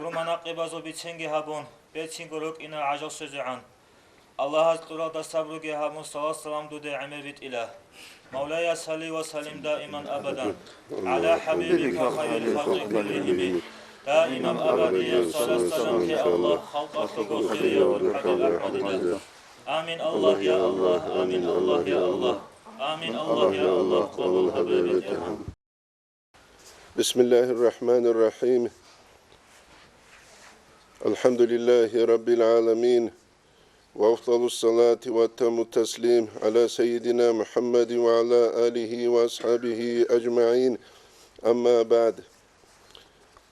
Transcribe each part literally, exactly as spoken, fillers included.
Гьурманакъибазул бицинги гьабун, бецинго рукӀина гӀажалсезегӀан. Аллагьас кьуралда сабруги гьабун, салат-салам дуде гӀемер битӀила. مولاي صل وسلم دائما أبدا على حبيبك خير الخلق كلهم. دائما أبديا صلاة سلام يا الله، خلق خلق خير يا رب العالمين. آمين الله يا الله، آمين الله يا الله، آمين الله يا الله، قبول هب يا رب. بسم الله الرحمن الرحيم. الحمد لله رب العالمين. وأفضل الصلاة وأتم التسليم على سيدنا محمد وعلى آله وأصحابه أجمعين. أما بعد.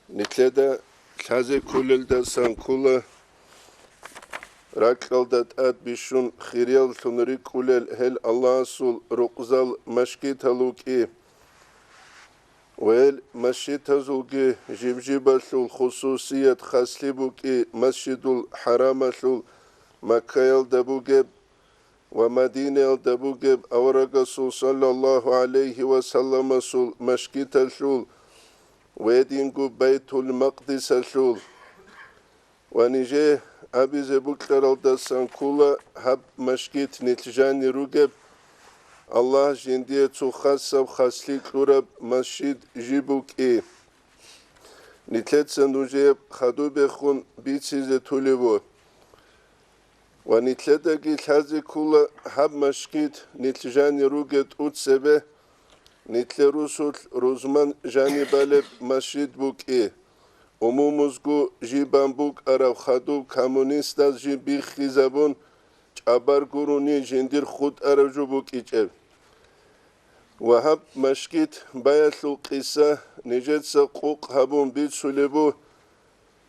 Нилъеда лъазе кколелдасан ккола ракьалда тӀад бищун хирияллъун рикӀкӀулел гьел Аллагьасул рукъзал машгитал вукӀи. Ва гьел машгитазулги жиб-жибалъул хусусият хаслъи букӀи, Масжидул ХӀарамалъул Маккаялда бугеб ва Мадинаялда бугеб аварагасул саллаллагьу гӀалайгьи ва салламасул машгиталъул ва гьединго Байтул-Макъдисалъул. Ва нижее абизе букьаралдасан ккола гьаб машгит нилъ жанир ругеб, Аллагь жиндие цо хасаб хаслъи кьураб машгит жиб букӀи. Нилъеца нужее хадубехун бицизе тулеб буго. Ва нилъедаги лъазе ккола гьаб машгит нилъ жанир ругеб тӀоцебе, нилъер русулъ рузман жаниб балеб машгит букӀи, умумузго жибан букӀараб хадуб коммунистаз жиб биххизабун, чӀабар гурони жиндир хутӀараб жо букӀичӀеб. Ва гьаб машгит баялъул къиса нижеца къокъ гьабун бицулеб буго,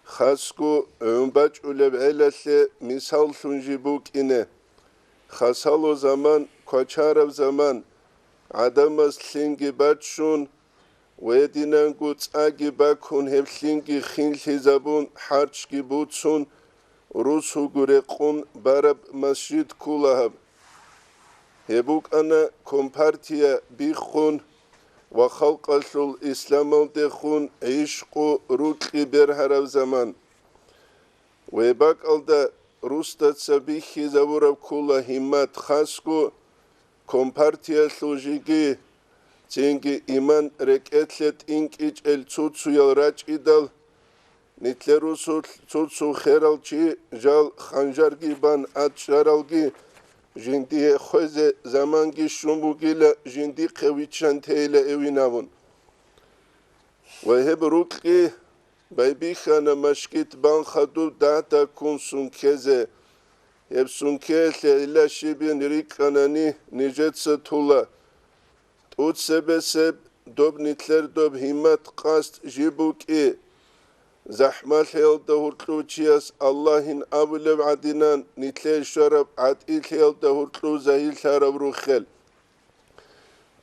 хасго гӀун бачӀулеб гӀелалъе мисаллъун жиб букӀине. Хасало заман, квачараб заман, гӀадамаз лъинги баччун, гьединанго цӀаги бакун, гьеб лъинги хинлъизабун, хӀарчги буцун, русуго рекъун бараб масжид ккола гьаб. Гьеб букӀана компартия биххун ва халкъалъул исламалдехун гӀишкъу рукьи бергьараб заман. Гьеб бакӀалда русдаца бихьизабураб ккола гьиммат хасго компартиялъул жеги, цинги иман рекӀелъе тӀинкӀичӀел цо-цоял рачӀидал, нилъер русулъ цо-цо херал чи жал ханжарги бан ачӀаралги, жиндие хвезе заманги щун бугила, жиндихъе виччан тейила эвинавун. Ва гьеб рукьи байбихьана машгит бан хадуб дагьдаккун сункезе. Гьеб сункеялъе гӀилла щибин рикӀкӀанани нижеца тула. ТӀоцебесеб доб нилъер доб гьиммат-къасд жиб букӀи. ЗахӀмалъиялда гьуркьув чияс Аллагьин абулеб гӀадинан, нилъее щвараб гӀатӀилъиялда гьуркьув загьирлъараб рухел.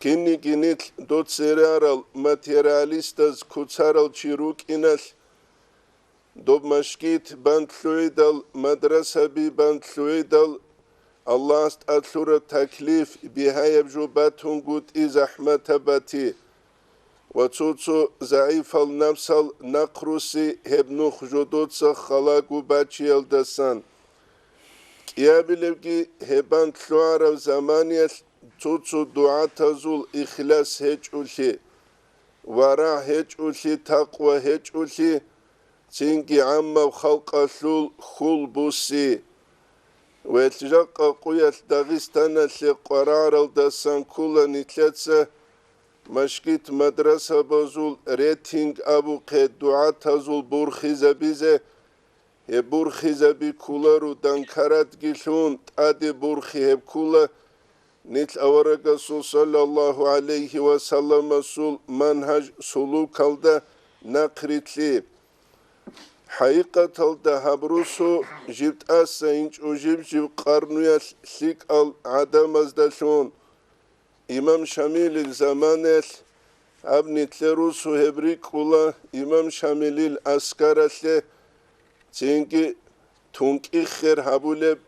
Кинниги нилъ доцерарал материалистаз куцарал чи рукӀиналъ, доб машгит бан лъугӀидал, мадрасаби бан лъугӀидал, Аллагьас тӀад лъураб таклиф бигьаяб жо батунгутӀи захӀматаб бати ва цо-цо загӀипал напсал нахъруси гьеб нух жодоца халаго бачиялдасан. КӀиабилебги гьеб бан лъугӀараб заманиялъ цо-цо дугӀатазул ихлас гьечӀолъи, варагӀ гьечӀолъи, такъва гьечӀолъи, цинги гӀаммаб халкъалъул хьул буси. Ва гьелъ жакъа къуялъ Дагъистаналъе къварагӀаралдасан ккола нилъеца машгит-мадрасабазул рейтинг абухъе дугӀатазул бурхизабизе. Гьеб бурхизаби кколаро данкаратги лъун, тӀаде бурхи гьеб ккола нилъ аварагасул саллаллагьу гӀалайгьи ва салламасул мангьаж-сулукалда нахърилълъи. ХӀакъикъаталда гьаб русу жиб тӀаса инчӀо жиб-жиб къарнуялъ лъикӀал гӀадамаздалъун. Имам Шамилил заманаялъ гьаб нилъер русу гьеб рикӀкӀула Имам Шамилил аскаралъе, цинги тункӀи хер гьабулеб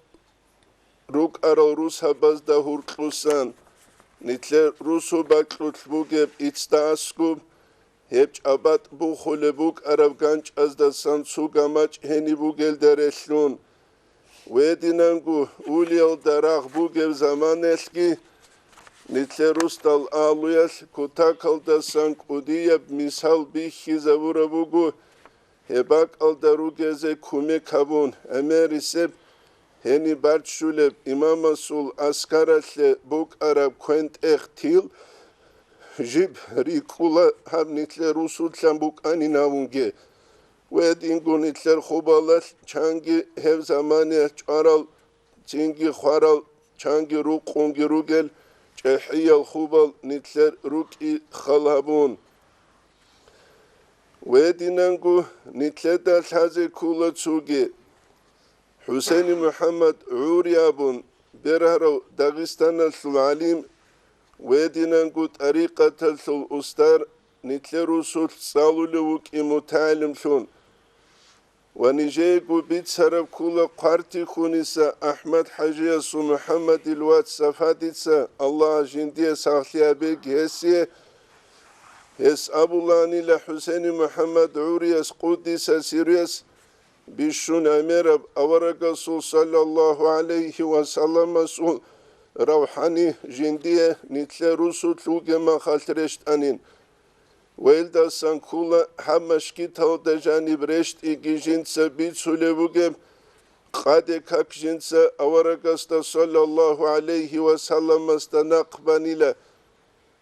рукӀарал русабазда гьуркьусан, нилъер русу бакьулъ бугеб иццда аскуб, гьеб чӀабатӀ бухулеб букӀараб ганчӀаздасан цо гамачӀ гьениб бугелда релълъун. Гьединанго улиялда рагъ бугеб заманаялъги нилъер русдал агьлуялъ кутакалдасан кӀудияб мисал бихьизабураб буго, гьеб бакӀалда ругезе кумек гьабун, гӀемерисеб гьениб баччулеб имамасул аскаралъе букӀараб квен-тӀех тил жиб рикӀкӀула гьаб нилъер русулъан букӀанин абунги. Гьединго нилъер хубалалъ чанги гьеб заманиялъ чӀварал, цинги хварал, чанги рукъунги ругел чӀехӀиял хубал нилъер рукӀи хал гьабун. Гьединанго нилъеда лъазе ккола цоги. ХӀусейни МухӀаммад ГӀури абун бергьарав Дагъистаналъул гӀалим, гьединанго тӀарикъаталъул устар, нилъер русулъ цӀалулев вукӀин мутагӀилимлъун. Ва нижеего бицараб ккола Хъвартихьуниса АхӀмад-хӀажиясул МухӀаммадил вац Сафадица, Аллагьас жиндие сахлъи гьабеги гьесие, гьес абулаанила ХӀусейни МухӀаммад ГӀурияс къуддиса сирруяс бищун гӀемераб аварагасул саллаллагьу гӀалайгьи ва салламасул равхӀани жиндие нилъер русулъ вугеб махалъ рещтӀанин. Гьелдасан ккола гьаб машгиталда жаниб рещтӀиги жинца бицулеб бугеб, къаде как жинца аварагасда саллаллагьу гӀалайгьи ва салламасда нахъ банила.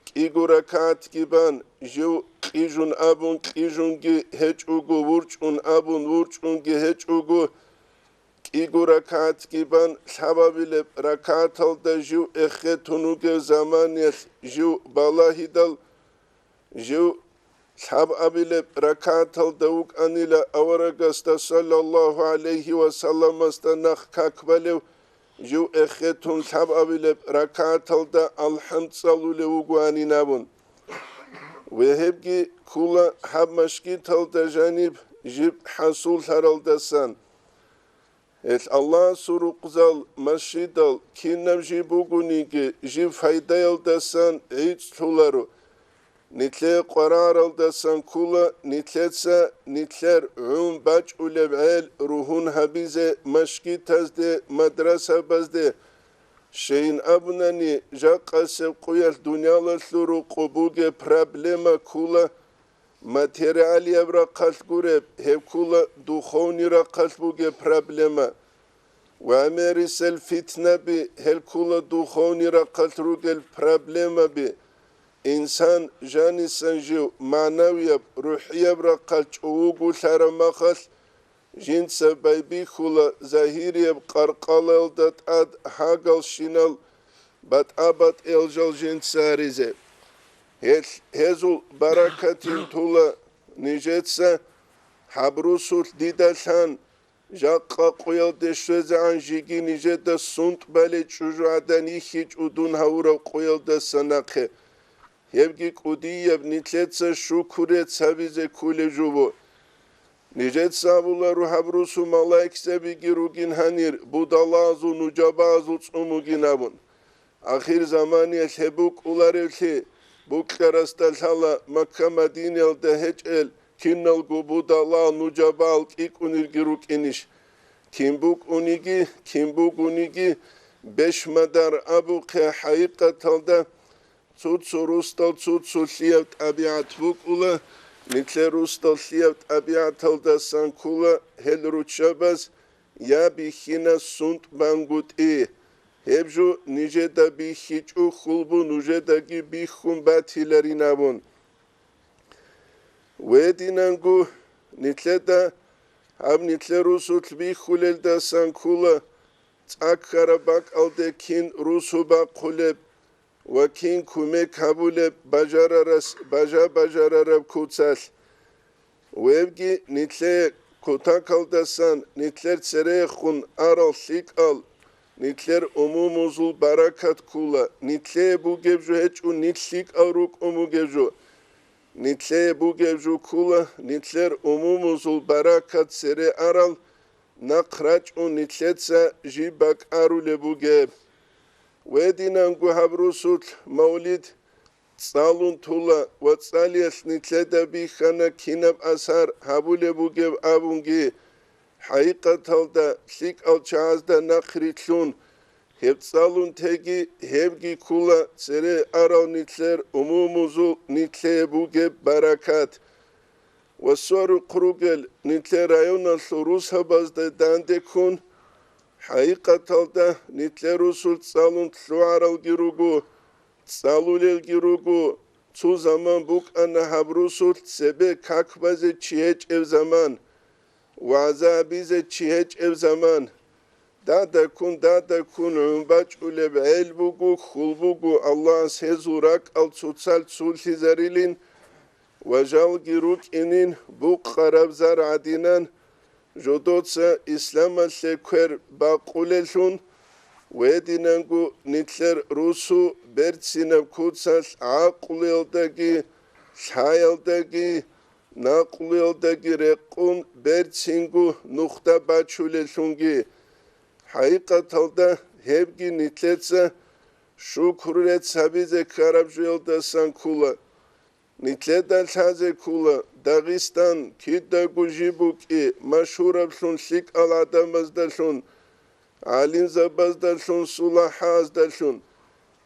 КӀиго ракагӀатги бан, жив кьижун абун кьижунги гьечӀого, вурчӀун абун вурчӀунги гьечӀого, кӀиго ракагӀатги бан, лъабабилеб ракагӀаталда жив эхетун вугев заманиялъ жив балагьидал, жив лъабабилеб ракагӀаталда вукӀанила аварагасда саллаллагьу гӀалайгьи ва салламасда нахъ как балев, жив эхетун лъабабилеб ракагӀаталда алхӀам цӀалулев вугоанин абун. Ва гьебги ккола гьаб машгиталда жаниб жиб хӀасуллъаралдасан. Гьел Аллагьасул рукъзал, масжидал кинаб жиб бугониги, жиб пайдаялдасан гӀицӀлъуларо. Нилъее къвараралдасан ккола нилъеца нилъер гӀун бачӀулеб гӀел ругьун гьабизе машгитазде, мадрасабазде. Щайин абунани, жакъасеб къуялъ дуниялалъул рукъу бугеб проблема ккола материалияб рахъалъ гуреб, гьеб ккола духовный рахъалъ бугеб проблема. Ва гӀемерисел фитнаби, гьел ккола духовный рахъалъ ругел проблемаби. Инсан жанисан жив магӀнавияб, рухӀияб рахъалъ чӀугулъараб махалъ, жинца байбихьула загьирияб къаркъалаялда тӀад гьагалщинал батӀа-батӀиял жал жинца гьаризе. Гьел, гьезул баракатин тула нижеца гьаб русулъ дидалъан, жакъа къуялде щвезегӀан жеги нижеда сунтӀ балей чӀужугӀадан йихьичӀо дун гьавураб къуялдаса нахъе. Гьебги кӀудияб нилъеца шукур рецц гьабизе кколеб жо бу. Нижеца абуларо гьаб русул малаикзабиги ругин гьанир, будалазул, нужабазул цӀун бугин абун. Ахир заманиялъ гьеб букӀуларевлъи, букьарасда лъала Макка-Мадинаялда гьечӀел киналго будалал, нужабал кӀикӀунирги рукӀинищ? Кин букӀуниги, кин бугониги, бешмадар абухъе, хӀакъикъаталда цо-цо русдал цо-цо лъияб тӀабигӀат букӀула, нилъер русдал лъияб тӀабигӀаталдасан ккола гьел руччабаз я бихьинас сунтӀ бангутӀи. Гьеб жо нижеда бихьичӀо хьул бу, нужедаги бихьун батиларин абун. Гьединанго нилъеда гьаб нилъер русулъ бихьулелдасан ккола цӀа ккараб бакӀалде кин русу бахъулеб ва кин кумек гьабулеб бажарарас бажа-бажарараб куцалъ. Гьебги нилъее кутакалдасан нилъер церехун арал лъикӀал, нилъер умумузул баракат ккула, нилъее бугеб жо гьечӀо, нилъ лъикӀал рукӀун бугеб жо. Нилъее бугеб жо ккула, нилъер умумузул баракат цере арал, нахъ рачӀун нилъеца жиб бакӀарулеб бугеб. Гьединанго гьаб русулъ мавлид цӀалун тула ва цӀалиялъ нилъеда бихьана кинаб асар гьабулеб бугеб абунги, хӀакъикъаталда лъикӀал чагӀазда нахърилълъун, гьеб цӀалун теги, гьебги ккула цере арал нилъер умумузул нилъее бугеб баракат. Ва сорухъ ругел нилъер районалъул русабазда данде ккун, хӀакъикъаталда нилъер русул цӀалун лъугӀаралги руго, цӀалулелги руго, цо заман букӀана гьаб русулъ цебе как базе чи гьечӀеб заман, вагӀза гьабизе чи гьечӀеб заман. Дадаккун, дадаккун гӀун бачӀулеб гӀел буго, хьул буго, Аллагьас гьезул ракӀал цоцал цулъизарилин ва жалги рукӀинин букъараб зар гӀадинан, жодоца исламалъе квер бакъулеллъун, гьединанго нилъер русу берцинаб куцалъ гӀакълуялдаги, лъаялдаги, накълуялдаги рекъун берцинго нухда бачулеллъунги. ХӀакъикъаталда гьебги нилъеца шукру рецц гьабизе ккараб жоялдасан ккула. Нилъеда лъазе ккула, Дагъистан кидаго жиб букӀи, машгьураблъун лъикӀал гӀадамаздалъун, гӀалимзабаздалъун, сулахӀаздалъун.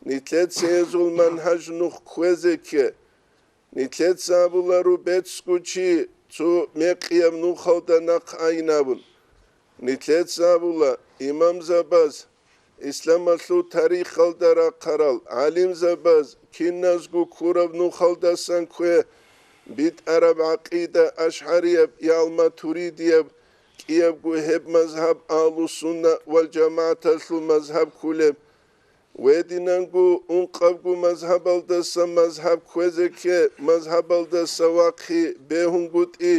Нилъеца гьезул манхӀаж нух кквезе кке. Нилъеца абуларо бецӀго чи цо мекъияб нухалда нахъ айин абун. Нилъеца абула имамзабаз, исламалъул тарихалда рахъарал гӀалимзабаз киназго ккураб нухалдасан кве битӀараб гӀакъида ашгӀарияб ял матуридияб кӀиябго гьеб мазгьаб агьлу-сунна вал жамагӀаталъул мазгьаб ккулеб. Гьединанго ункъабго мазгьабалдаса мазгьаб кквезе кке, мазгьабалдаса вахъи бегьунгутӀи,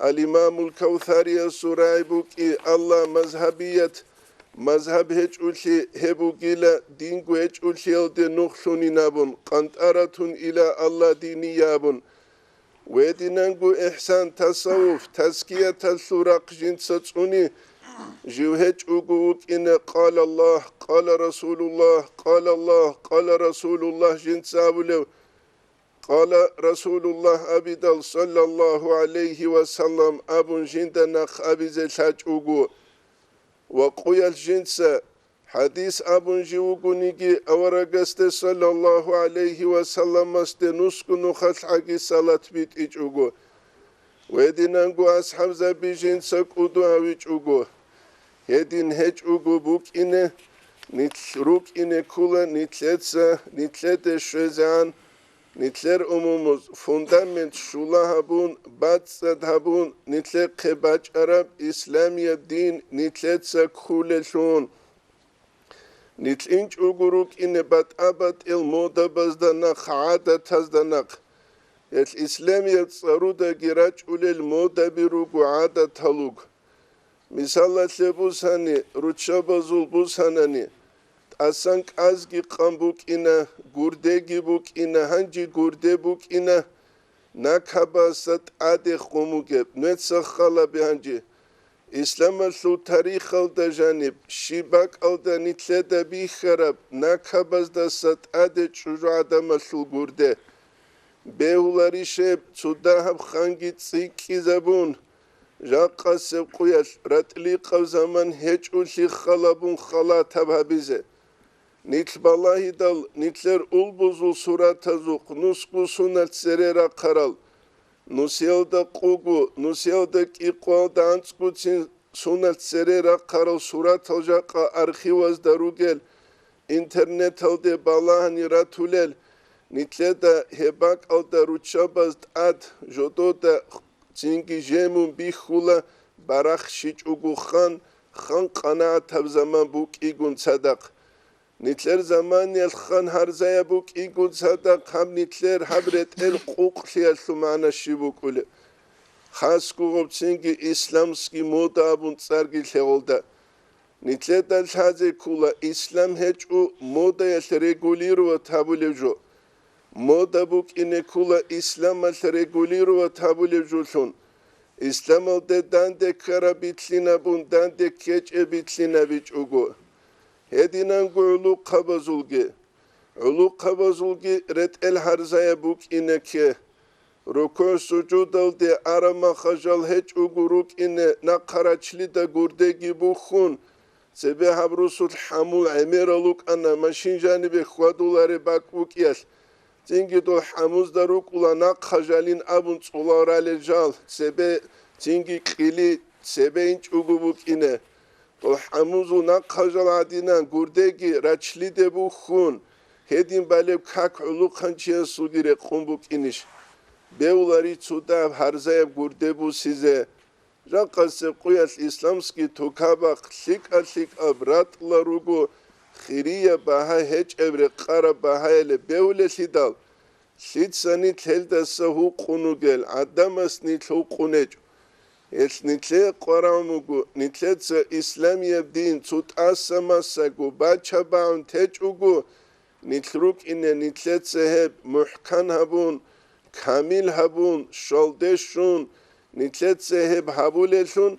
ал-Имамул Кавсариясул рагӀи букӀи, Аллагь мазгьабият, мазгьаб гьечӀолъи гьеб бугила, динго гьечӀолъиялде нух лъунин абун, къантӀаратун ила Аллагь диниян абун. Гьединанго ихсан, тасаввуф, тазкияталъул рахъ жинца цӀуни, жив гьечӀого вукӀине, «Къала Аллагь, къала Расулуллагь, къала Аллагь, къала Расулуллагь» жинца абулев, «Къала Расулуллагь» абидал, саллаллагьу гӀалайгьи ва саллам абун жинда нахъ абизе лъачӀого. Ва къуялъ жинца хӀадис абун жив вугониги, аварагасде саллаллагьу гӀалайгьи ва салламасде нусго нухалъ гӀаги салат битӀичӀого, гьединанго асхӀабзаби жинца кӀуду гьавичӀого. Гьедин гьечӀого букӀине, нилъ рукӀине ккула нилъеца, нилъеде щвезегӀан, нилъер умумуз фундамент щула гьабун, бацӀцӀад гьабун, нилъехъе бачӀараб исламияб дин нилъеца ккулеллъун. Нилъ инчӀого рукӀине батӀа-батӀиял модабазда нахъ, гӀадатазда нахъ. Гьелъ исламияб цӀарудаги рачӀулел модаби руго, гӀадатал руго. Мисалалъе бусани, руччабазул бусанани, тӀасан кӀазги къан букӀина, гурдеги букӀина, гьанже гурде букӀина, накабаса тӀаде хъумугеб, нуеца халаби гьанже. Исламалъул тарихалда жаниб, щиб бакӀалда нилъеда бихьараб накабаздаса тӀаде чӀужугӀадамалъул гурде. Бегьуларищеб, цо дагьаб ханги цӀикӀкӀизабун, жакъасеб къуялъ ратӀликъаб заман гьечӀолъи халабун халатаб гьабизе. Нилъ балагьидал, нилъер улбузул суратазухъ нусго суналъ цере рахъарал, нусиялда къуго, нусиялда кӀикъоялда анцӀгоцин суналъ цере рахъарал суратал жакъа архивазда ругел, интернеталде балагьани ратулел, нилъеда гьеб бакӀалда руччабаз тӀад жодода цинги жемун бихьула, барахщичӀого хан, хан къанагӀатаб заман букӀигун цадахъ. Нилъер заманиялъ хан гьарзаяб букӀигун цадахъ гьаб нилъер гьаб ретӀел къукълъиялъул магӀна щиб букӀулеб? Хасго гъобцинги исламский мода абун цӀарги лъегъолда. Нилъеда лъазе ккула, ислам гьечӀо модаялъ регулировать гьабулев жо. Мода букӀине ккула исламалъ регулировать гьабулев жолъун. Исламалде данде ккараб битлъинабун данде ккечӀеб битлъинабичӀого. Гьединанго гӀулухъабазулги. гӀулухъабазулги ретӀел гьарзаяб букӀине кке. РукугӀ-сужудалде араб махажал гьечӀого рукӀине нахъа рачлида гурдеги бухьун, цебе гьаб русулъ хӀамул гӀемерал рукӀана машин жанибе хьвадулареб бакӀ букӀиялъ. Цинги дол хӀамузда рукӀула нахъа жалин абун цӀолал ралел жал, цебе цинги кьили цебе инчӀого букӀине. Дол хӀамузул нахъа жал гӀадинан гурдеги рачлиде бухьун, гьедин балеб как гӀулухъанчиясулги рекъон букӀинищ? Бевлари цо дагьаб гьарзаяб гурде бусизе. Жакъасеб къуялъ исламский тукабахъ лъикӀа-лъикӀаб ратӀла руго, хирияб багьа гьечӀеб рекъараб багьаяле бевлелъидал, лъица нилъ гьелдаса гьукъун ругел, гӀадамас нилъ гьукъун гьечӀо. Гьелъ нилъее къварагӀун буго, нилъеца исламияб дин цо тӀаса-масаго бача-багӀун течӀого, нилъ рукӀине нилъеца гьеб мухӀкан гьабун, камил гьабун, щвалде щун, нилъеца гьеб гьабулелъун,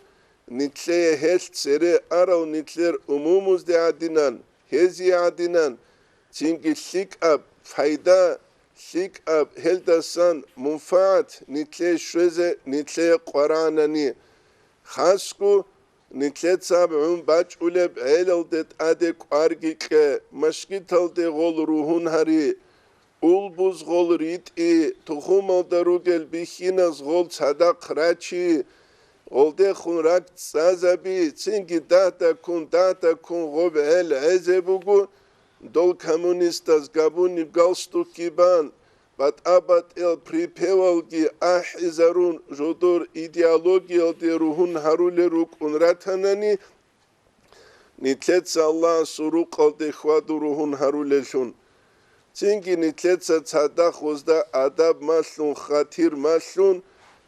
нилъее гьелъ цере арал нилъер умумузде гӀадинан, гьезие гӀадинан, цинги лъикӀаб пайда, лъикӀаб гьелдасан мунфагӀат нилъее щвезе нилъее къварагӀанани. Хасго нилъеца гӀун бачӀулеб гӀелалде тӀаде кӀварги кье, машгиталде гъол ругьун гьари, улбуз гъол ритӀи, тухумалда ругел бихьиназ гъол цадахъ рачи, гъолдехун ракӀ цӀазаби, цинги дагьдаккун, дагьдаккун гъоб гӀел гӀезе буго, дол коммунистаз габуниб галстукги бан, батӀа-батӀиял припевалги ахӀизарун, жодор идеологиялде ругьун гьарулел рукӀун ратанани, нилъеца Аллагьасул рукъалде хьваду ругьун гьарулеллъун. Цинги нилъеца цадахъ гъозда адаб малъун, хатир малъун,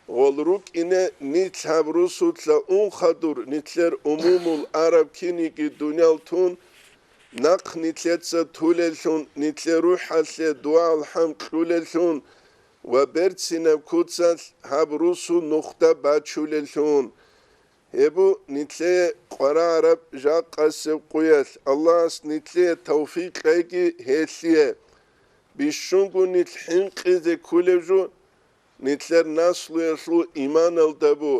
гъол рукӀине нилъ гьаб русулъа ун хадур, нилъер умумул араб киниги дуниял тун, нахъ нилъеца тулеллъун, нилъер рухӀалъе дугӀа-алхӀам кьулеллъун ва берцинаб куцалъ гьаб русул нухда бачулеллъун. Гьеб бу нилъее къварагӀараб жакъасеб къуялъ, Аллагьас нилъее тавфикъ кьеги гьелъие. Бищунго нилъ хӀинкъизе кколеб жо, нилъер наслуялъул иманалда бу.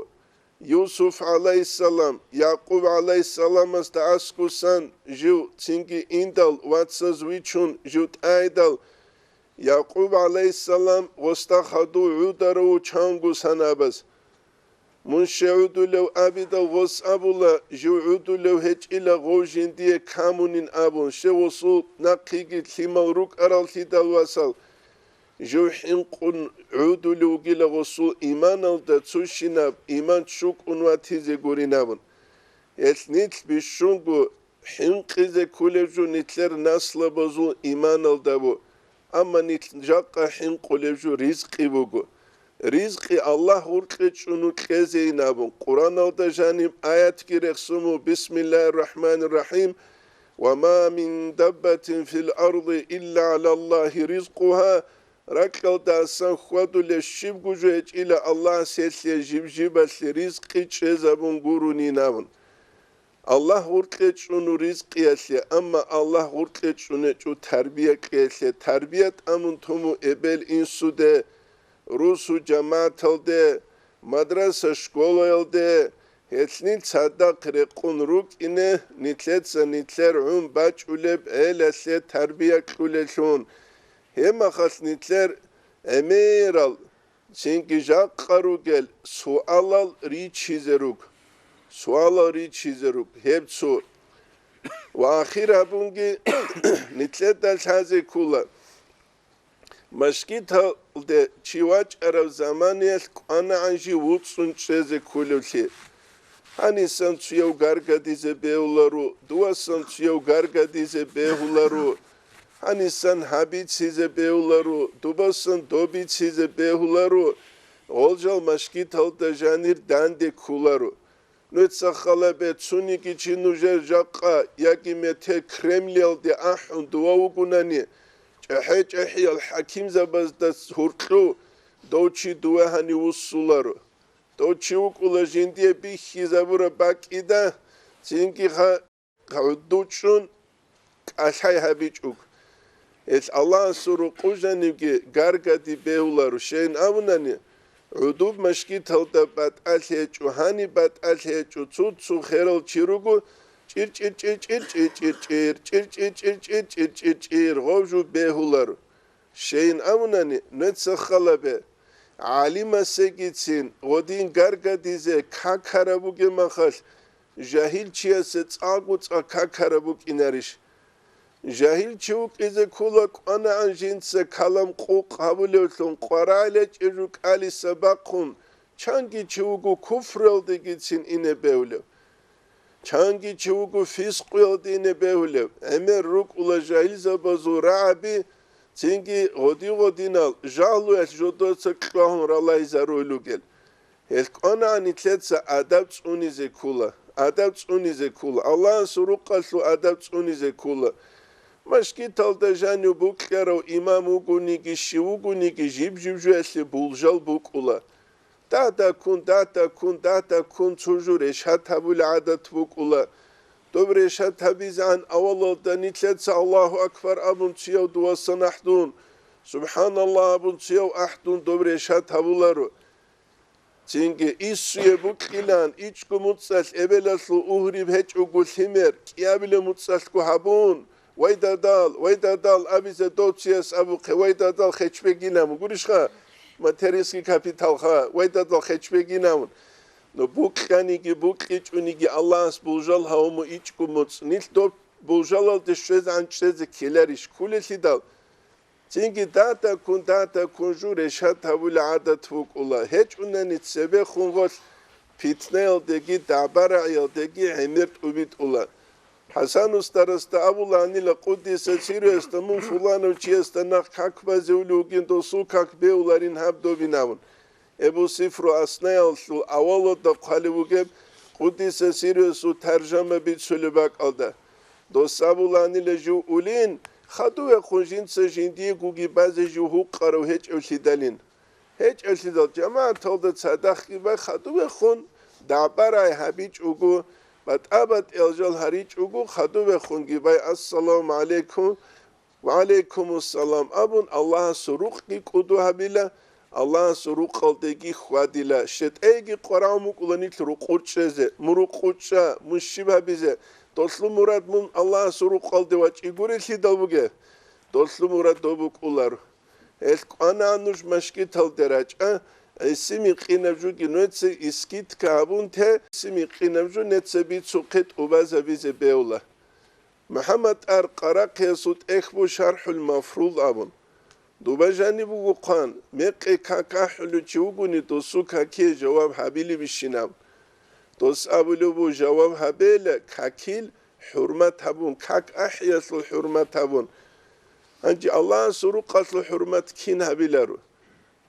Юсуф гӀалайгьиссалам, Якъуб гӀалайгьиссаламасда аскӀусан жив цинги индал, вацаз вичун жив тӀайдал, Якъуб гӀалайгьиссалам гъосда хадув гӀударав вуч чанго санабаз. Мун щай гӀудулев абидал гъос абула, жив гӀудулев гьечӀила гъов жиндие камунин абун, щай гъосул нахъеги лъимал рукӀараллъидал васал, жив хӀинкъун гӀудулев вугила гъосул иманалда цущинаб иман чӀукӀун ватизе гурин абун. Гьелъ нилъ бищунго хӀинкъизе кколеб жо нилъер наслабазул иманалда бу, амма нилъ жакъа хӀинкъулеб жо ризкъи буго. Ризкъи Аллагь гъоркье чӀун кьезейин абун, Къуръаналда жаниб аятги рехсун бу: «Бисмиллагьир рахӀманир рахӀим, ва ма мин даббатин фил арди илла гӀалаллагьи ризкъугьа», ракьалда асан хьвадулеб щибго жо гьечӀила Аллагьас гьелъие жиб-жибалъе ризкъи чӀезабун гурунин абун. Аллагь гъоркье чӀун ризкъиялъе, амма Аллагь гъоркье чӀун гьечӀо тарбия кьеялъе, тарбия тӀамун тун бу эбел-инсуде, русу жамагӀаталде, мадраса-школаялде, гьелъ нилъ цадахъ рекъон рукӀине, нилъеца нилъер гӀун бачӀулеб гӀелалъе тарбия кьулеллъун. Гьебмахалъ нилъер гӀемерал, цинги жакъа ругел суалал ричизе руг. Суалал ричизе руг. Гьеб цо. Ва ахир гьабунги нилъеда лъазе ккола. Мажгиталде чи вачӀараб заманаялъ кӀванагӀан жив вуцӀцӀун чӀезе кколевлъи. Гьанисан цуяв гаргадизе бегьуларо, дувасан цуяв гаргадизе бегьуларо, гьанисан гьабицизе бегьуларо, дубасан добицизе бегьуларо, гъол жал мажгиталда жанир данде кколаро. Нуца халабе цониги чи нужер жакъа яги мете Кремльялде ахӀун дова вугунани, чӀахӀи-чӀахӀиял хӀакимзабазда гьуркьу дов чи дуве гьанив вуссуларо. Дов чи вукӀула жиндие бихьизабураб бакӀида, цинги ха-, гӀудучӀун кӀалъай гьабичӀого. Гьел Аллагьасул рукъу жанибги гаргади бегьуларо, щайин абунани, гӀудуб машгиталда батӀалъи гьечӀо, гьаниб батӀалъи гьечӀо, цо-цо херал чи руго, чӀир-чӀир-чӀир-чӀир, чӀир-чӀир-чӀир, чӀир-чӀир-чӀир-чӀир, чӀир-чӀир-чӀир, гъов жо бегьуларо. Щайин абунани, нуца халабе, гӀалимасегицин гъодин гаргадизе какараб бугеб махалъ, жагьил чиясе цӀакъго цӀакъ какараб букӀинарищ? Жагьил чи вукӀизе ккола кӀванагӀан жинца калам къукъ гьабулевлъун, къварагӀлъи гьечӀеб жо кӀалиса бахъун, чанги чи вуго куфруялдегицин ине бегьулев. Чанги чи вуго фискъуялде ине бегьулев, гӀемер рукӀула жагьилзабазул рагӀаби, цинги гъоди-гъодинал жагьлуялъ жодоца кьвагьун ралайзаруй ругел. Гьел кӀванагӀан нилъеца адаб цӀунизе ккола, адаб цӀунизе ккола, Аллагьасул рукъалъул адаб цӀунизе ккола. Машгиталда жанив букьарав имам вугониги, щив вугониги, жиб-жиб жоялъе булжал букӀула. Дагьдаккун, дагьдаккун, дагьдаккун цо жо решат гьабулеб гӀадат букӀула. Доб решат гьабизегӀан авалалда нилъеца Аллагьу акбар абун цияв дувасан ахӀдун, СубхӀаналлагь абун цияв ахӀдун доб решат гьабуларо. Цинги иссуе букьилан ичӀго муцӀалъ эбелалъул угьриб гьечӀого лъимер кӀиабилеб муцӀалъго гьабун, вай дадал, вай дадал абизе дов чияс абухъе, вай дадал хечбегинабун, гурищха, материнский капиталха, вай дадал хечбегинабун. Но букьаниги букьичӀониги Аллагьас булжал гьавуму ичӀго муцӀ. Нилъ доб булжалалде щвезегӀан чӀезе ккеларищ кколелъидал? Цинги дагьдаккун, дагьдаккун жо решат гьабулеб гӀадат букӀула, гьечӀунани цебехун гъолъ питнаялдеги дагӀба-рагӀиялдеги гӀемер тӀубитӀула. ХӀасан устарасда абуланила, къуддиса сирруясда, мун фуланав чиясда нахъ как базевулев вугин, досул как беуларин гьаб добинавун. Эбу Сифру Аснаялъул авалалда хъвалев вугеб, къуддиса сирруясул таржама бицулеб бакӀалда. Дос абуланила жив улин, хадувехун жинца жиндиегоги базе жив гьукъарав гьечӀевлъидалин. ГьечӀевлъидал жамагӀаталда цадахъги бай хадувехун, дагӀба-рагӀи гьабичӀого, батӀа-батӀиял жал гьаричӀого хадувехунги бай, ассаламу гӀалайкум, ва гӀалайкумуссалам абун, Аллагьасул рукъги кӀуду гьабила, Аллагьасул рукъалдеги хьвадила. ШетӀайги къварав мукӀула нилъ рукъур чӀезе, мун рукъур чӀа, мун щиб гьабизе, долъул мурад мун Аллагьасул рукъалде вачӀигурелъидал бугеб, долъул мурад доб букӀулар. Гьел кӀванагӀан нуж машгиталде рачӀа, гӀиси-микъинаб жуги нуеца искитка гьабун те, гӀиси-микъинаб жу нуеца бицухъе тӀубазабизе бегьула. МухӀаммад ар Къарахъиясул тӀехь бу Шархьул Мафрул абун. Дуба жаниб буго хъван, мекъи как ахӀулев чи вугони, досул какие жаваб гьабилебищинаб? Дос абулев буго, жаваб гьабейила какил хӀурмат гьабун, как ахӀиялъул хӀурмат гьабун. Гьанже Аллагьасул рукъалъул хӀурмат кин гьабиларо?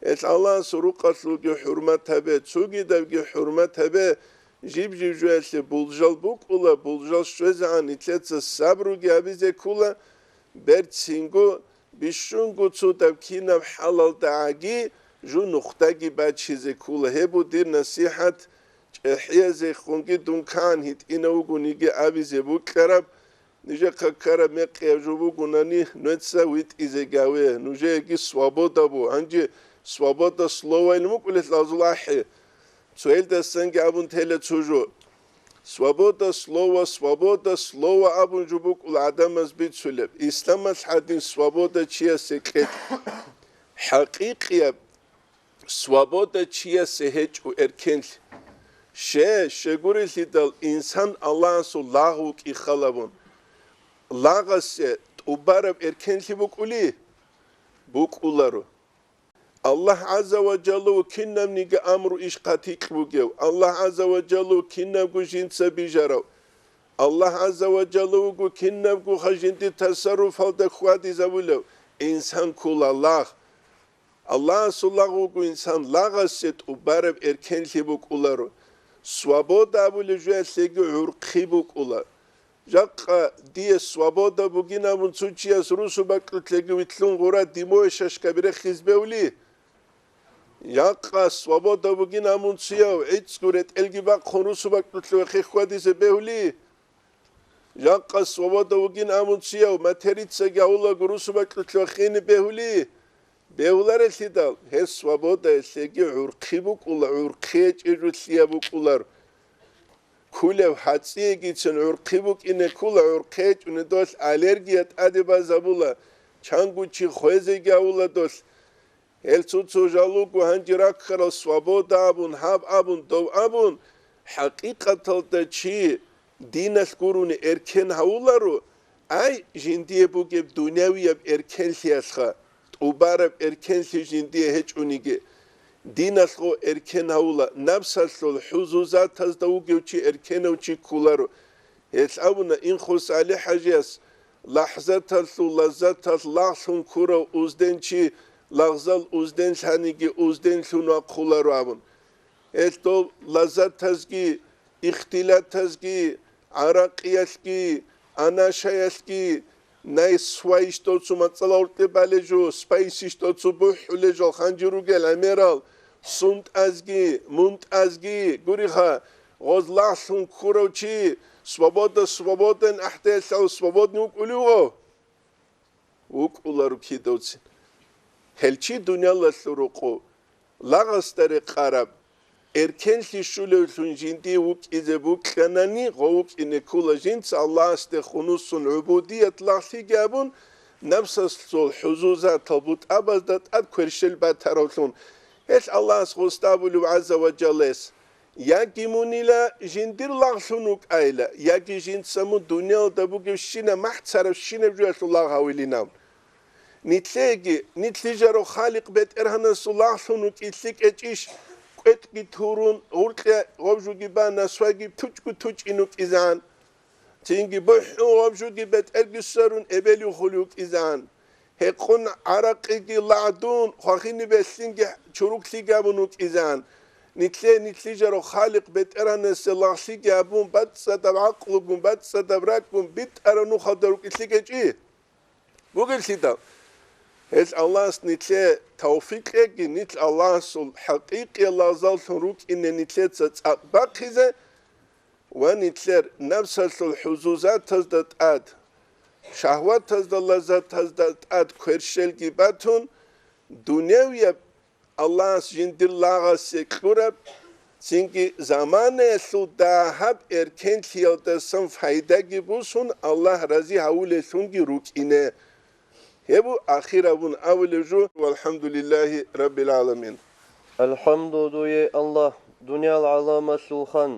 Гьел Аллагьасул рукъалъулги хӀурмат гьабе, цогидабги хӀурмат гьабе, жиб-жиб жоялъе булжал букӀула, булжал щвезегӀан нилъеца сабруги гьабизе ккола, берцинго, бищунго цо даб кинаб хӀалалдагӀаги жо нухдаги бачизе ккола. Гьеб бу дир насихӀат, чӀехӀиязехунги дун кан гьитӀинав вугониги абизе букӀараб, Нижехъа ккараб мекъияб жо бугунани, нуеца витӀизе гаве, нужееги свобода бу. Гьанже свобода слова ил мукӀулел азул ахӀи. Цоялдасанги абун тела цо жо. Свобода слова, свобода слова абун жо букӀул гӀадамаз бицулеб. Исламалъ гьадин свобода чиясе кьетӀ. ХӀакъикъияб Свобода чиясе гьечӀо эркенлъи. Ще, щегурелъидал инсан Аллагьасул лагъ вукӀи халабун. Лагъасе тӀубараб эркенлъи букӀули? БукӀуларо. Аллагь гӀазза ва жаллу кинабниги амру иш хъатикь бугев, Аллагь гӀазза ва жаллу кинабго жинца бижарав, Аллагь гӀазза ва жаллу вуго кинабго хажинди тасарруфалда хьвадизабулев инсан ккула лагъ. Аллагьасул лагъ вуго инсан, лагъасе тӀубараб эркенлъи букӀуларо. Свобода абулеб жоялъеги гӀурхъи букӀула. Жакъа дие свобода бугин абун цо чияс русу бакьулъеги витлъун гъура димое шашкаби рехиз бевли? Жакъа свобода бугин абун цияв гӀицӀго ретӀелги бахъун русу бакьулъе вехе хьвадизе бевли? Жакъа свобода вугин абун чияв материцаги гьавулаго русуба кьулъ вахине бегьули? Бегьуларелъидал, гьес свободаялъеги гӀурхъи букӀула, гӀурхъи гьечӀеб жо лъияб букӀулар. Кулев гьацӀиегицин гӀурхъи букӀине ккула, гӀурхъи гьечӀуни долъ аллергия тӀаде базабула, чанго чи хвезеги гьавула долъ. Гьел цо-цо жал руго гьанже раккарал свобода абун, гьаб абун, дов абун, хӀакъикъаталда чи диналъ гурони эркен гьавуларо, ай, жиндие бугеб дунявияб эркенлъиялъха, тӀубараб эркенлъи жиндие гьечӀониги, диналъго эркен гьавула, напсалъул хӀузузатазда вугев чи эркенав чи кколаро. Гьелъ абуна Инхус ГӀали-хӀажияс: «ЛахӀзаталъул лаззаталъ лагълъун ккурав узден чи лагъзал узден лъаниги узденлъун вахъуларо», – абун. Гьелъ дол лаззатазги, ихтилатазги, гӀаракъиялъги, анашаялъги, най свайищ доцу мацӀала уркье бале жо, спайсищ доцу бухӀуле жо ханжи ругел гӀемерал, сунтӀазги, мунтӀазги, гуриха, гъоз лагълъун ккурав чи, свобода, свободен ахӀдеялъул свободный вукӀулев гъо? ВукӀуларо кидавцин. Гьел чи дуниялалъул рукъу лагъасда рекъараб, эркенлъи щулевлъун жиндие вукӀизе букьанани, гъов вукӀине ккула жинца Аллагьасде хунусун гӀубудият лагълъиги абун, напсалъул хӀузузатал бутӀабазда тӀад кверщел батаравлъун. Гьелъ Аллагьас гъосда абулев гӀазза ва жаллаялъ: «Яги мунила жиндир лагълъун вукӀайила, яги жинца мун дуниялда бугебщина махӀ царабщинаб жоялъул лагъ гьавилинав». Нитлъеги, нитлъижаро Халикъ БетӀергьанасул лагълъун вукӀи лъикӀечӀищ, кӀветӀги турун, гъуркья гъобжуги ба, насвайги тучӀгу тучӀин вукӀизан. Цинги бухӀун гъобжуги бетӀерги сверун эбелив хули вукӀизан. Гьекъун гӀаракъиги лагъдун, хвахини белъинги чуруклъи габун вукӀизан. Нитлъе нитлъижаро Халикъ БетӀергьанасе лагълъиги абун, бацӀцӀадаб гӀакълугун, бацӀцӀадаб ракӀгун битӀараб нухалда рукӀи лъикӀечӀи? Бугеллъидал, гьел Аллагьас нитлъе тавфикъ кьеги, нилъ Аллагьасул хӀакъикъиял лагъзаллъун рукӀине нитлъеца цӀакъ бахъизе ва нитлъер напсалъул хӀузузатазда тӀад, шагьватазда, лаззатазда тӀад кверщелги батун, дуневияб Аллагьас жиндир лагъасе кьураб, цинги заманаялъул дагьаб эркенлъиялдасан пайдаги бусун Аллагь рази гьавулеллъунги рукӀине. Гьеб бу ахирабун абулеб жо, валхӀамдулиллагьи раббил гӀаламин. АлхӀамду дуе, Аллагь, дуниял гӀаламалъул хан,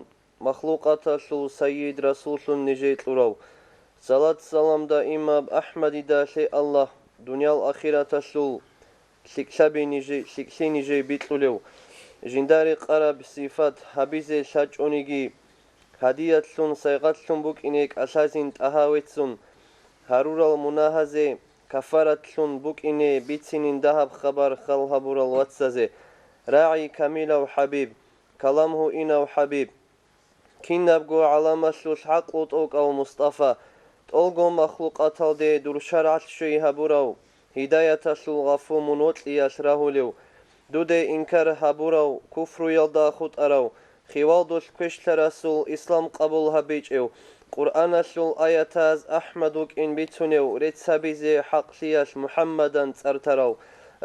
махлукъаталъул сайид расуллъун нижее кьурав. Салат-салам даимаб АхӀмадида лъе, Аллагь, дуниял ахираталъул лъикӀлъаби нижи-, лъикӀлъи нижее бикьулев, жинда рекъараб сифат гьабизе лъачӀониги, гьадиятлъун, сайгъатлъун букӀине кӀалъазин тӀагьа веццун, гьарурал мунагьазе кафаратлъун букӀине бицинин дагьаб хабар хал гьабурал вацазе, рагӀи камилав ХӀабиб, калам гьуинав ХӀабиб, кинабго гӀаламалъулъ гӀакълу тӀокӀав Мустафа, тӀолго махлукъаталде дур шаргӀалъ щвей гьабурав, гьидаяталъул гъафу мун вокьиялъ рагьулев, дуде инкар гьабурав, куфруялда хутӀарав, хивалдулъ квешлъарасул ислам къабул гьабичӀев, Къуръаналъул аятаз АхӀмад вукӀин бицунев, рецц гьабизе хӀакълъиялъ МухӀаммадан цӀар тарав,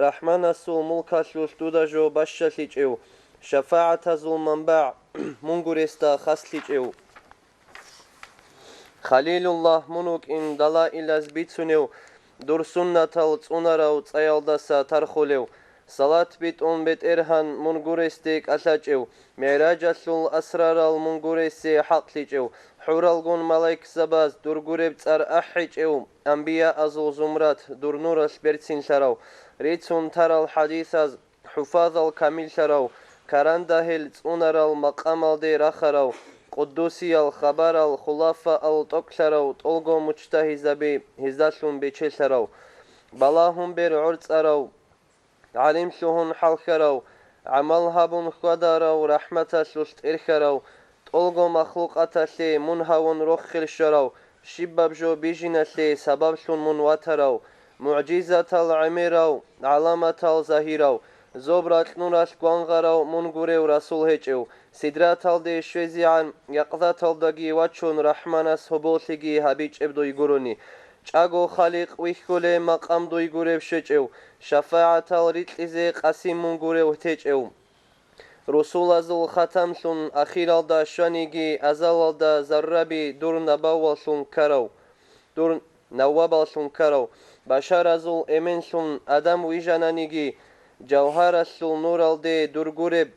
РахӀманасул мулкалъулъ дуда жо бащалъичӀев, шафагӀатазул манбагӀ мун гуресда хаслъичӀев. Халилуллагь мун вукӀин далаилаз бицунев, дур суннатал цӀунарав цӀаялдаса тархулев, салат битӀун БетӀергьан мун гуресде кӀалъачӀев, мигӀражалъул асрарал мун гуресе хӀакълъичӀев, хӀуралгун малаикзабаз дур гуреб цӀар ахӀичӀев, анбияазул зумрат дур нуралъ берцинлъарав, рицун тарал хӀадисаз хӀуфазал камиллъарав, карандагьел цӀунарал макъамалде рахарав, къуддусиял хабарал хулафаал тӀокӀлъарав, тӀолго мужтагьизаби гьездалъун бечелъарав, балагьун бер гӀорцӀарав, гӀалим лъугьун хӀалхьарав, гӀамал гьабун хьвадарав, рахӀматалъулъ тӀерхьарав, тӀолго махлукъаталъе мун гьавун рохел щварав, щибаб жо бижиналъе сабаблъун мун ватарав, мугӀжизатал гӀемерав, гӀаламатал загьирав, зоб ракьнуралъ гвангъарав мун гурев расул гьечӀев, сидраталде щвезегӀан якъзаталдаги вачун, РахӀманас гьоболлъиги гьабичӀеб дуй гурони. ЧӀаго Халикъ вихьулеб макъам дуй гурев щвечӀев, шафагӀатал рикьизе къасим мун гурев течӀев. Русулазул хатамлъун ахиралда щваниги, азалалда зарраби дур набаваллъун ккарав, дур навабаллъун ккарав, башаразул эменлъун Адам вижананиги, жавгьаралъул нуралде дур гуреб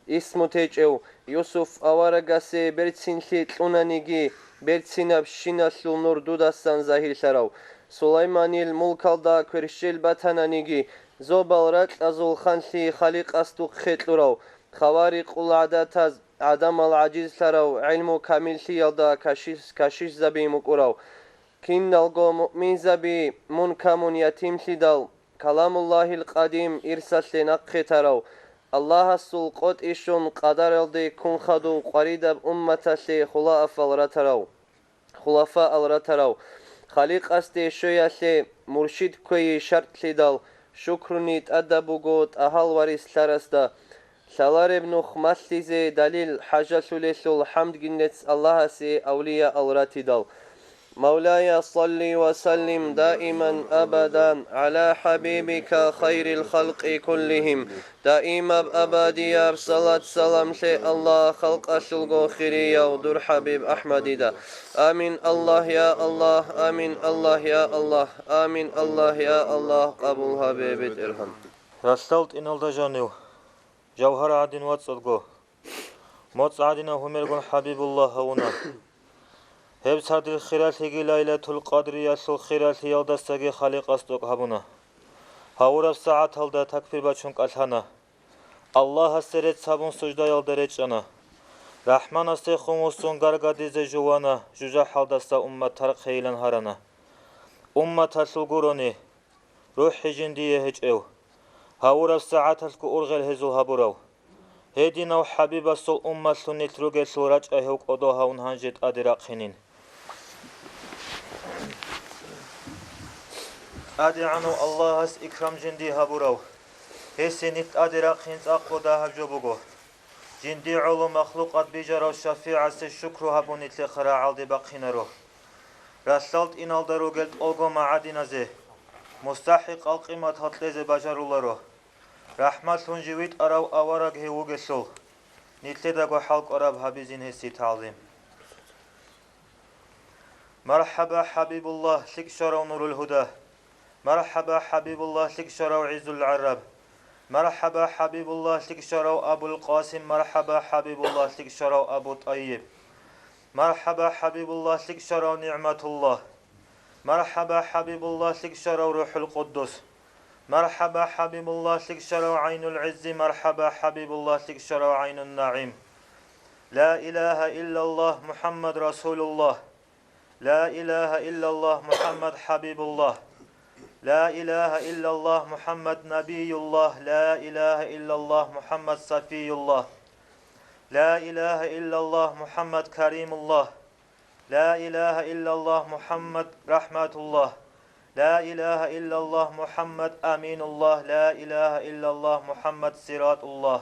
исму течӀев, Юсуф аварагасе берцинлъи кьунаниги, берцинаб щиналъул нур дудасан загьирлъарав, Сулайманил мулкалда кверщел батананиги, зобал ракьазул ханлъи Халикъас духъе кьурав, хаварикъул гӀадатаз гӀадамал гӀажизлъарав, гӀилму камиллъиялда кашиш-, кашишзаби мукӀурав, киналго муъминзаби мун камун ятимлъидал, Каламуллагьил къадим ирсалъе нахъе тарав, Аллагьасул къотӀи щун къадаралде ккун хадув къваридаб умматалъе хулафал ратарав, хулафаал ратарав, Халикъасде щвеялъе муршид кквейи шартӀлъидал, шукруни тӀадаб буго тӀагьал варислъарасда, лъалареб нух малъизе далил хӀажалъулелъул хӀамдги нилъ Аллагьасе авлияал ратидал. مولاي صل وسلم دائما أبدا على حبيبك خير الخلق كلهم. Даимаб абадияб салат-салам лъе, Аллагь, халкъалъулго хирияв дур ХӀабиб АхӀмадида. Амин, Аллагь, я Аллагь, амин, Аллагь, я Аллагь, амин, Аллагь, я Аллагь, къабул гьабе, БетӀергьан. Ралъдал тӀиналда жанив, жавгьар гӀадин вацӀцӀадго, моцӀ гӀадинав гьумергун ХӀабибуллагь гьавуна. Гьеб цадил хиралъиги Лайлатул Къадриялъул хиралъиялдасаги Халикъас тӀокӀ гьабуна. Гьавураб сагӀаталда такбир бачун кӀалъана. Аллагьасе рецц гьабун суждаялда речӀчӀана. РахӀманасдехун вуссун гаргадизе жувана, жужахӀалдаса уммат тархъейилан гьарана. Умматалъул гурони, рухӀи жиндие гьечӀев, гьавураб сагӀаталъго ургъел гьезул гьабурав. Гьединав ХӀабибасул умматлъун нилъ ругелъул рачӀа гьев кӀодо гьавун гьанже тӀаде рахъинин. ТӀадегӀанав Аллагьас икрам жиндие гьабурав, гьесие нилъ тӀаде рахъин цӀакъго дагьаб жо буго. Жиндие гӀоло махлукъат бижарав ШафигӀасе шукру гьабун нилъехъа рагӀалде бахъинаро. Ралъдал тӀиналда ругел тӀолго магӀадиназе, мустахӀикъал къиматал кьезе бажаруларо. РахӀматлъун жив витӀарав авараг гьев вугелъул, нилъедаго хӀалкӀвараб гьабизин гьесие тагӀзим. МархӀаба, ХӀабибуллагь, лъикӀ щварав Нурул Гьуда! МархӀаба, ХӀабибуллагь, лъикӀ щварав ГӀиззул ГӀараб! МархӀаба, ХӀабибуллагь, лъикӀ щварав Абул Къасим! МархӀаба, ХӀабибуллагь, лъикӀ щварав Абу ТӀайиб! МархӀаба, ХӀабибуллагь, лъикӀ щварав НигӀматуллагь! МархӀаба, ХӀабибуллагь, лъикӀ щварав РухӀул Къуддус! МархӀаба, ХӀабибуллагь, лъикӀ щварав ГӀайнул ГӀиззи! МархӀаба, ХӀабибуллагь, лъикӀ щварав ГӀайнун НагӀим! لا إله إلا الله محمد رسول الله. لا إله إلا الله محمد حبيب الله. لا إله إلا الله محمد نبي الله. لا إله إلا الله محمد صفي الله. لا إله إلا الله محمد كريم الله. لا إله إلا الله محمد رحمة الله. لا إله إلا الله محمد أمين الله. لا إله إلا الله محمد صراط الله.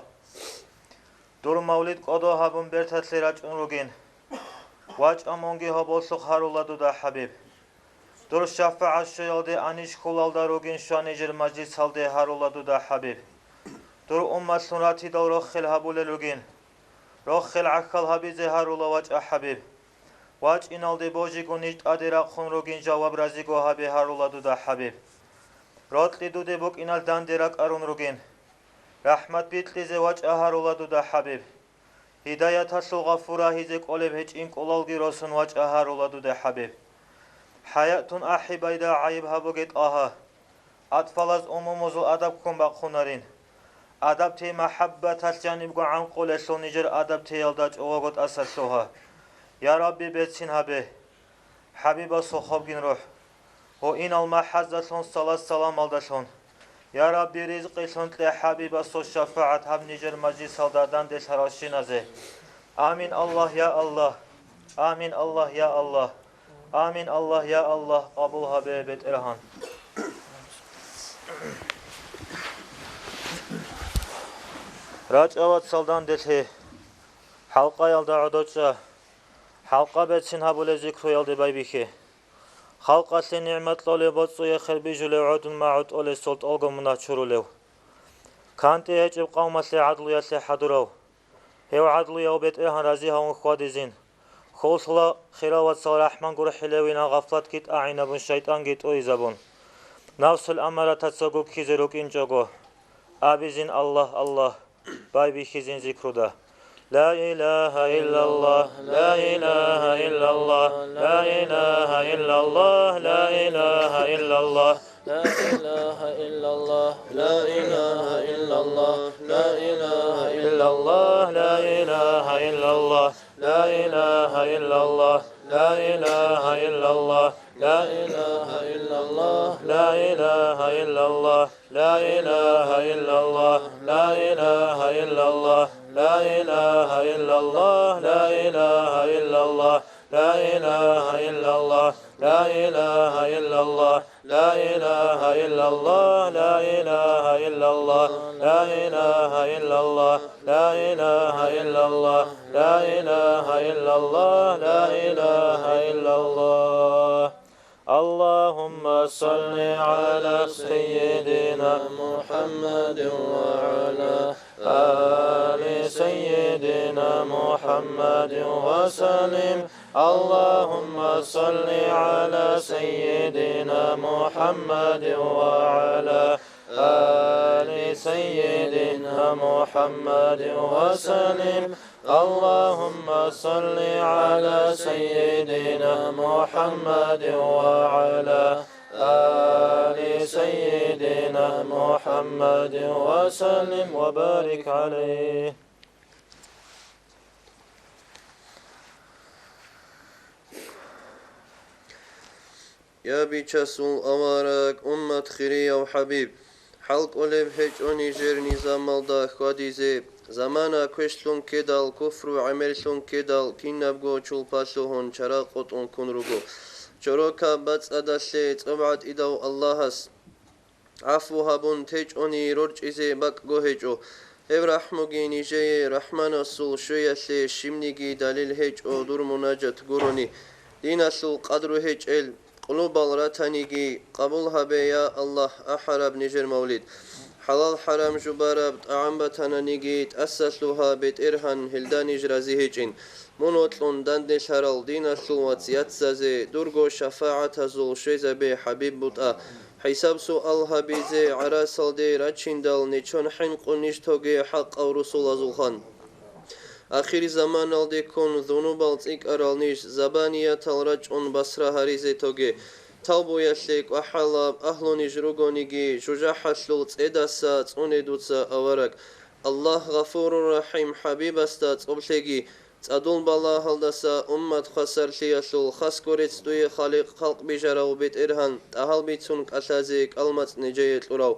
Дур мавлид кӀодо гьабун берталъе рачӀун ругин. ВачӀа, мунги гьоболлъухъ гьарула дуда, ХӀабиб. Дур шафагӀат щвеялде анищ хьулалда ругин, щва нижер мажлисалде гьарула дуда, ХӀабиб. Дур умматлъун ратидал рохел гьабулел ругин. Рохел гӀахьал гьабизе гьарула, вачӀа, ХӀабиб. ВачӀиналде божиго ниж тӀаде рахъун ругин, жаваб разиго гьабе гьарула дуда, ХӀабиб. Рокьи дуде букӀиналъ данде ракӀарун ругин. РахӀмат бикьизе вачӀа гьарула дуда, ХӀабиб. Гьидаяталъул гъафур рагьизе кӀолеб гьечӀин кӀулалги росун вачӀа гьарула дуда, ХӀабиб. ХӀаятун ахӀи, байда гӀайиб гьабуге, ТӀагьа. АтӀфалаз умумузул адаб ккун бахъунарин. Адаб тей махӀаббаталъ жанибго гӀанкъулелъул нижер адаб теялда чӀогӀого тӀаса лъугьа. Я Рабби, берцин гьабе. ХӀабибасул хобгин рухӀ. Гьуинал махӀаззалъун, салат-саламалдалъун. Я Рабби, ризкъилъун кье ХӀабибасул шафагӀат гьаб нижер мажлисалда данделъаралщиназе. Амин, Аллагь, я Аллагь! Амин, Аллагь, я Аллагь! Амин, Аллагь, я Аллагь, къабул гьабе, БетӀергьан! РачӀа, вацал, данделъи, хӀалкъаялда гӀодочӀа, хӀалкъа берцин гьабулеб зикруялде байбихье. Халкъалъе нигӀмат кьолеб боцӀуе хер бижулев гӀодун магӀу тӀолесул тӀолго мунагь чурулев. КантӀи гьечӀеб къавмалъе гӀадлуялъе хӀадурав. Гьев гӀадлуяв БетӀергьан рази гьавун хьвадизин. Хьуллъула, хирав вацал, рахӀман гурхӀилевилан гъафлатги тӀагӀинабун, шайтӀанги тӀуизабун, нафсул аммаратаца гуккизе рукӀинчӀого, абизин: «Аллагь, Аллагь», байбихьизин зикруда: لا إله إلا الله، لا إله إلا الله، لا إله إلا الله، لا إله إلا الله. لا إله إلا الله، لا إله إلا الله، لا إله إلا الله، لا إله إلا الله، لا إله إلا الله، لا إله إلا الله، لا إله إلا الله، لا إله إلا الله، لا إله إلا الله، لا إله إلا الله، لا إله إلا الله، لا إله إلا الله، لا إله إلا الله، لا إله إلا الله، لا إله إلا الله، لا إله إلا الله، لا إله إلا الله، لا إله إلا الله، لا إله إلا الله، لا إله إلا الله. اللهم صل على سيدنا محمد وعلى آل سيدنا محمد وسلم. اللهم صل على سيدنا محمد وعلى آل سيدنا محمد وسلم. اللهم صل على سيدنا محمد وعلى آل سيدنا محمد وسلم وبارك عليه. Я бичасул авараг, уммат хирияв хӀабиб, хӀалкӀолеб гьечӀо нижер низамалда хьвадизе, замана квешлъун ккедал, куфру гӀемерлъун ккедал, кинабго чулпа лъугьун чара къотӀун ккун руго. Чорокаб бацӀцӀадалъе цӀоб гӀатӀидав Аллагьас гӀафу гьабун течӀони рорчӀизе бакӀго гьечӀо. Гьеб рахӀмуги нижее РахӀманасул щвеялъе щибниги далил гьечӀо дур мунажат гурони. Диналъул къадру гьечӀел къулубал ратаниги къабул гьабе, я Аллагь, ахӀараб нижер мавлид. ХӀалал-хӀарам жубараб тӀагӀам батананиги тӀаса лъугьа, БетӀергьан, гьелда ниж рази гьечӀин. Мун вокьун данделъарал диналъул вацияцазе дурго шафагӀатазул щвезабе, ХӀабиб, бутӀа. ХӀисаб-суал гьабизе гӀарасалде рачиндал нечон хӀинкъун ниж тоге хӀакъав русулазулхъан. Ахирзаманалде ккун зунубал цӀикӀкӀарал ниж, забаниятал рачӀун басра гьаризе тоге. Тавбуялъе кӀвахӀалаб агьлу ниж ругониги, жужахӀалъул цӀедаса цӀуне дуца, авараг. Аллагь Гъафуру-РахӀим ХӀабибасда цӀоблъеги, цӀадул балагьалдаса уммат хвасарлъиялъул, хасго рецц дуе, Халикъ, халкъ бижарав БетӀергьан, тӀагьал бицун кӀалъазе кӀалмацӀ нижее кьурав.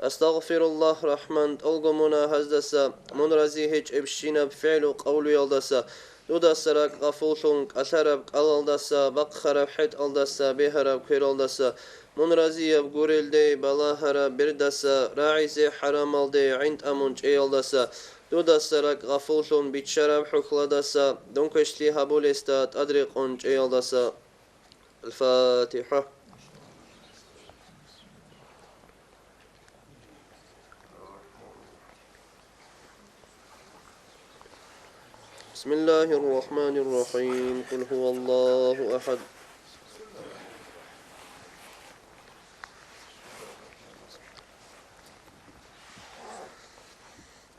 Астагъфируллагь, РахӀман, тӀолго мунагьаздаса, мун рази гьечӀебщинаб фигӀлу-къавлуялдаса, дудаса ракӀ гъафуллъун, кӀалъараб кӀалалдаса, бахъараб хӀетӀалдаса, бегьараб квералдаса, мун разияб гурелде балагьараб бердаса, рагӀизе хӀарамалде гӀинтӀамун чӀеялдаса, дудаса ракӀ гъафуллъун биччараб хӀухьладаса, дун квешлъи гьабулесда тӀадрекъон чӀеялдаса. Аль-Фатиха. بسم الله الرحمن الرحيم. قل هو الله أحد.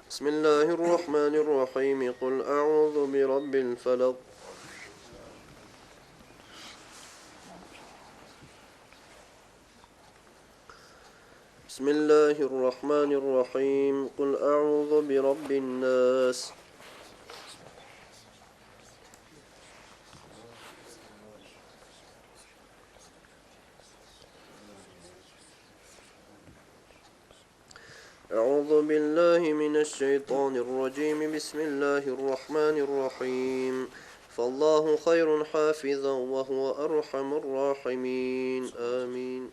بسم الله الرحمن الرحيم. قل أعوذ برب الفلق. بسم الله الرحمن الرحيم. قل أعوذ برب الناس. أعوذ بالله من الشيطان الرجيم. بسم الله الرحمن الرحيم. فالله خير حافظا وهو أرحم الراحمين. آمين.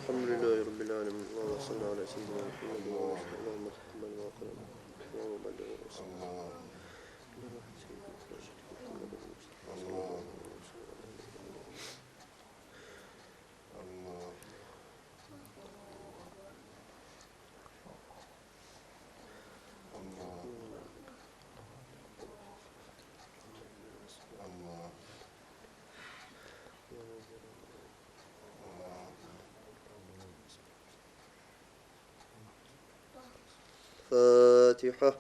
الحمد لله رب العالمين. اللهم صل على سيدنا محمد وعلى آله. اللهم تقبل ما قرأنا. اللهم بلغ وصلنا. الفاتحة.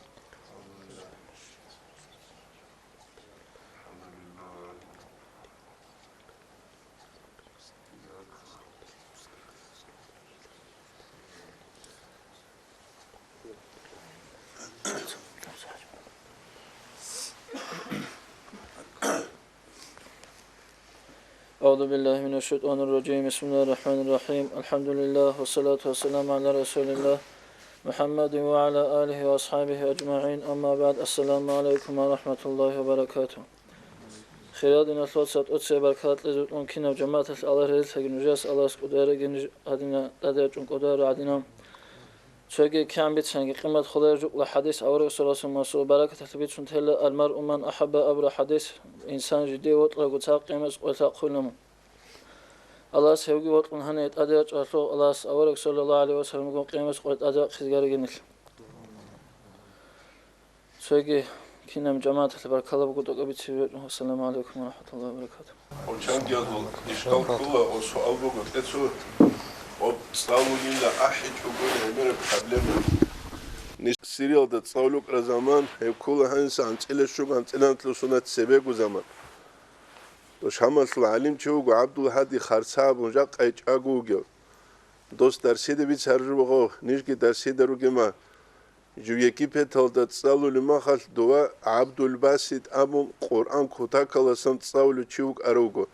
أعوذ بالله من الشيطان الرجيم. بسم الله الرحمن الرحيم. الحمد لله والصلاة والسلام على رسول الله محمد وعلى آله وأصحابه أجمعين. أما بعد. السلام عليكم ورحمة الله وبركاته. Хириял диналъул вацал, тӀоцебе баркала кьезе вукӀун кинаб жамагӀаталъ Аллагь разилъаги, нужеяс Аллагьас кӀудиярагин, гьадина тӀаде рачӀун кӀудиярагӀадинав. Цоги кигӀан бицанги къимат холер жукъла хӀадис аварагасул расул масул баракаталъе бицун тела: «Алмаръу ман ахӀабба» абураб хӀадис, инсан жидее вокьарав цадахъ къиямас къоялъ хъулилан. Аллагьас гьевги вокьун гьанив тӀаде рачӀаралъув Аллагьас авараг саллаллагьу гӀалайгьи ва салламгун къиямас къоялъ тӀаде рахъизеги гьаригин. Цоги кинаб жамагӀаталъе баркала буго тӀокӀаб бицине. Ассаламу гӀалайкум ва рахӀматуллагьи ва баракатугьу. Гьанже гьазул ишкал ккола, ва суал буго кьецо, ва цӀалулила ахӀичӀого гӀемераб проблема. Ниж Сириялда цӀалулел заман, гьеб ккола гьанже анцӀила щуго анцӀила анлъго сунат цебего заман. Дошамалъул гӀалимчи вуго ГӀабдул-Гьади Харса абун, жакъа чӀаго вугев. Дос дарсида бицаржу вуго, нижги дарсида ругема. Жив Египеталда цӀалулеб мехалъ дова ГӀабдулбасит абун Къуръан кутакаласан цӀалулев чи вукӀарав вуго.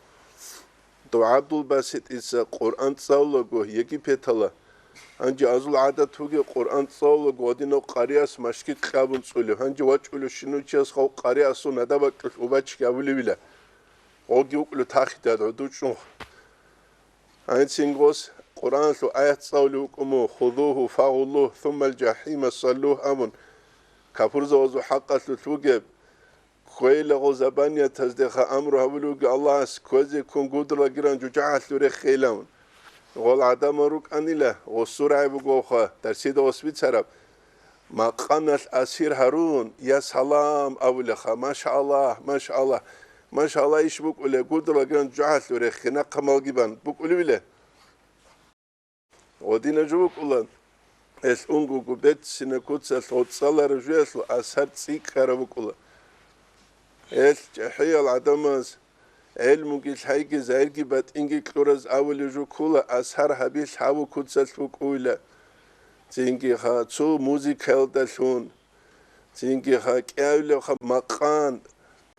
Дов ГӀабдулбаситица Къуръан цӀалулаго Египетала. Гьанже азул гӀадат бугеб, Къуръан цӀалулаго гьадинав къариас машгит кьабун цӀулев. Гьанже вачӀулев щинав чияс гъов къариасул надаб бакӀалъ убачги гьабулевила. Гъоги вукӀулев тахида гӀодов чӀун. Гьанцин гъос Къуръаналъул аят цӀалулев вукӀун мун: «Хузугьу фагъуллугь, суммал жахӀима саллугь», – абун, капурзабазул хӀакъалъулъ вугеб, кквейила гъол забаниятаздеха амру гьабулев вугев Аллагьас, кквезе ккун гудуралагиран жужахӀалъув рехейилан. Гъол гӀадамал рукӀанила, гъосул рагӀи бугоха, дарсида гъос бицараб. Макъаналъ асир гьарун, я салам абулеха, машаллагь, машаллагь, машаллагь иш букӀулеб, гудуралагиран жужахӀалъув рехе, нахъа малги бан букӀулевиле? Гъодина жо букӀула, гьелъ унгого берцинаб куцалъ гъоцӀалараб жоялъул асар цӀикӀкӀараб букӀула. Гьелъ чӀахӀиял гӀадамаз гӀелмуги лъайги, загьирги батӀинги кьураз абулеб жо ккола, асар гьабилъ гьабу куцалъ букӀуйла. Цинги ха цо музыкаялдалъун, цинги ха кӀиявилеб ха макъан.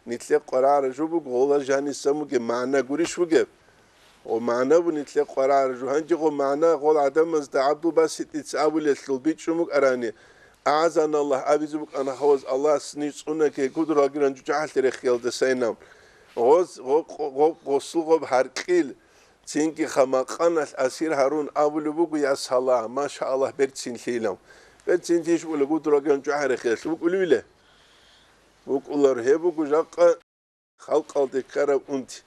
Нилъе къварагӀараб жо буго, гъола жанисан бугеб магӀна гурищ бугеб? Гъо магӀна бу нилъе къварагӀараб жо. Гьанже гъо магӀна гъол гӀадамазда ГӀабдулбаситица абулелъул бичӀчӀун букӀарани, «АгӀазаналлагь» абизе букӀана хаваз, Аллагьас ниж цӀунаге гудуралагиран жужахӀалъе рехиялдасайинав. Гъоз, гъо-, гъо-, гъо-, гъосул гъоб гьаркьил, цинги ха макъаналъ асир гьарун абулеб буго, я салам, машаллагь, берцинлъийилан. Берцинлъи иш бугеб, гудуралагиран жужахӀалъе рехиялъ букӀулевиле? БукӀулар, гьеб буго жакъа халкъалде ккараб унти.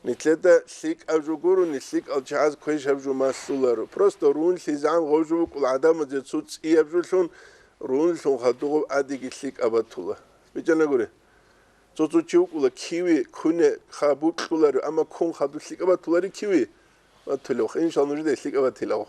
Нилъеда лъикӀаб жо гурони, лъикӀал чагӀаз квешаб жо малъуларо. Просто рунлъизегӀан гъов жо букӀула гӀадамазе цо цӀияб жолъун, рунлъун хадугъуб адиги лъикӀаб батула. БичӀана гури. Цо-цо чи вукӀула киви куне ха букьуларо, амма кун хадуб лъикӀаб батулари киви? Батулев. Иншалла, нужеда лъикӀаб батиларо.